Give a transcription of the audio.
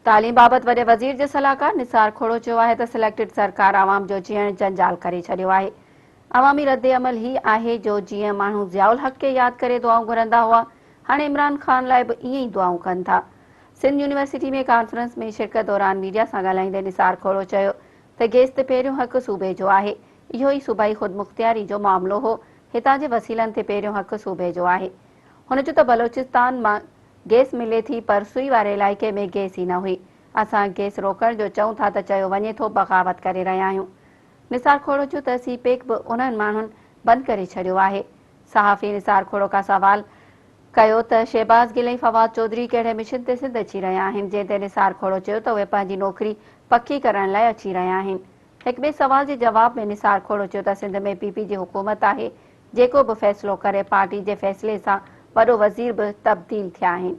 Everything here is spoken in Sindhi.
تعليم بابت وڏي وزير جي صلاحڪار نثار کوڙو چيو آهي ته سليڪٽڊ سرڪار عوام جو جيئڻ جنجال ڪري ڇڏيو آهي، عوامي ردعمل هي آهي جو جيئن ماڻهو ضياء الحق کي ياد ڪري دعائون گهرندا هئا، هاڻي عمران خان لاء به ائين ئي دعائون ڪن ٿا. سنڌ يونيورسٽي ۾ ڪانفرنس ۾ شرڪت دوران ميڊيا سان ڳالهائيندي نثار کوڙو چيو ته گيس تي پهريون حق صوبي جو آهي، اهو ئي صوبائي خودمختياري جو معاملو هو، هتان جي وسيلن تي پهريون حق صوبي جو آهي. هن چيو ته بلوچستان مان گئس ملي ٿي پر سوئي واري علائقي ۾ گئس ئي نه هئي، اسان گئس روڪڻ جو چئون ٿا ته چيو وڃي ٿو بغاوت ڪري رهيا آهيون. نثار کوڙو چيو ته سي پيڪ به انهن ماڻهن بند ڪري ڇڏيو آهي. صحافي نثار کوڙو کان سوال ڪيو ته شهباز گل ۽ فواد چوڌري ڪهڙي مشن تي سنڌ اچي رهيا آهن، جنهن تي نثار کوڙو چيو ته اهي پنهنجي نوڪري پڪي ڪرڻ لاء اچي رهيا آهن. هڪ ٻئي سوال جي جواب ۾ نثار کوڙو چيو ته سنڌ ۾ پي پي جي حڪومت آهي، جيڪو به فيصلو ڪري پارٽي جي فيصلي سان وڏو وزير به تبديل ٿيا آهن.